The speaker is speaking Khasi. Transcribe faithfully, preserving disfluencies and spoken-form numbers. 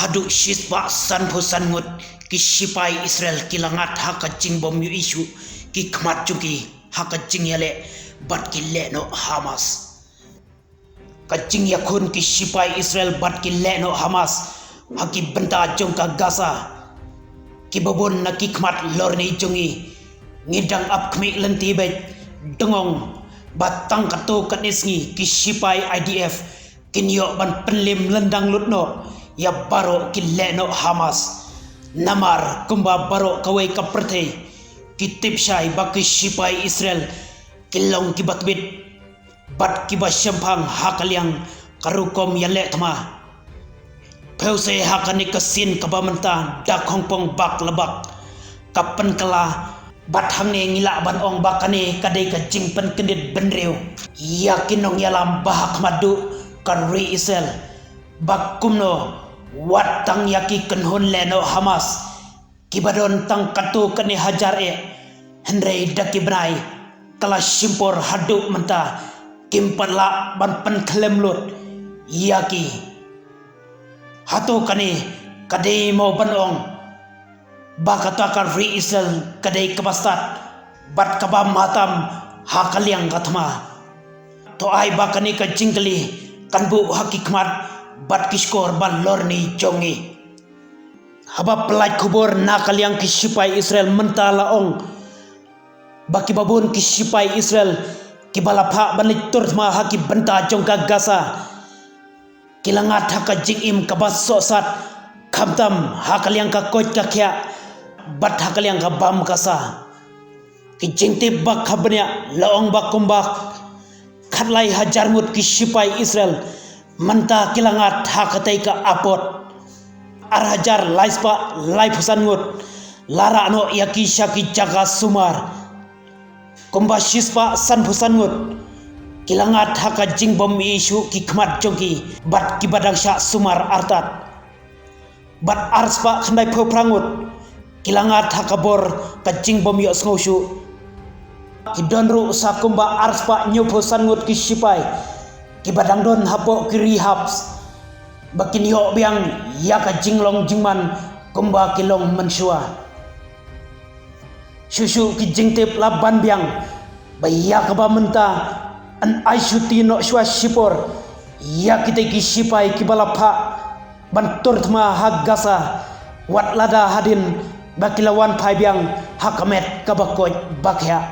Haduh shispah sanphew san ngut ki shipai Israel ki la ngat ha ka jingbym ïohi shuh ki khmat jong ki ha ka jingïaleh bad ki lehnoh Hamas. Ka jingïakhun ki shipai Israel bad ki lehnoh Hamas ha ki bynta jong ka Gaza, kiba bun na ki khmat lorni jong ngi, ngi dang ap khmih lynti beit, dang ong ba tang katto katne sngi ki shipai I D F kin ïoh ban pynlim lyndang lut noh ïa baroh ki lehnoh Hamas. Namar kumba baroh kawei ka pyrthei ki tip shai ba ki shipai Israel ki long kiba tbit bad kiba shemphang ha ka liang ka rukom ïaleh thma. Pyrshah ha kane ka sien kaba mynta da khongpong bak la bak, ka pynkylla, bad hangne ngi lah ban ong ba kane ka dei ka jingpynkyndit bynriew ïa ki nongïalam ba ha khmat duh ka ri Israel, ba kumno wat tang ïa ki kynhun lehnoh Hamas kiba don tang katto katne hajar eh, hynrei da ki bnai ka la shim por haduh mynta kim pat lah ban pynkhlem lut ïa ki. Hato kane ka dei mo ban ong ba kata ka ri Israel ka dei kaba stad bad kaba matam ha ka liang ka thma? To ai ba kane ka jingkylli kan buh ha ki khmat bad ki shkor ba lorni jong ngi. Haba pyllait khubor na ka liang ki shipai Israel mynta la ong ba kiba bun ki shipai Israel kiba la phah ban leit tur thma ha ki bynta jong ka Gaza ki la ngat ha ka jingim kaba sohsat, khamtam ha ka liang ka koit ka khiah bad ha ka liang ka bam ka sa. Ki jingtip ba kha bniah la ong ba kumba khatlai hajar ngut ki shipai Israel mynta ki la ngat ha katei ka apot. Ar hajar lai spah laiphew san ngut la rah noh ïa ki sha ki jaka sumar. Kumba shispah sanphew san ngut ki la ngat ha ka jingbym ïohi shuh ki khmat jong ki bad kiba dang shah sumar artat. Bad arspah khyndaiphew phra ngut ki la ngat ha ka bor ka jingbym ïohsngew shuh. Ki don ruh sa kumba arspah hynñiewphew san ngut ki shipai kiba dang don hapoh ki rehabs ba kin ïoh biang ïa ka jinglong jingman kumba ki long mynshuwa. Shuh shuh ki jingtip la ban biang ba ïa kaba mynta yn ai shuti noh shuwa shipor ïa kitei ki shipai kiba la phah ban tur thma ha Gaza, wat lada hadien ba ki la wan phai biang ha ka met kaba koit ba khiah.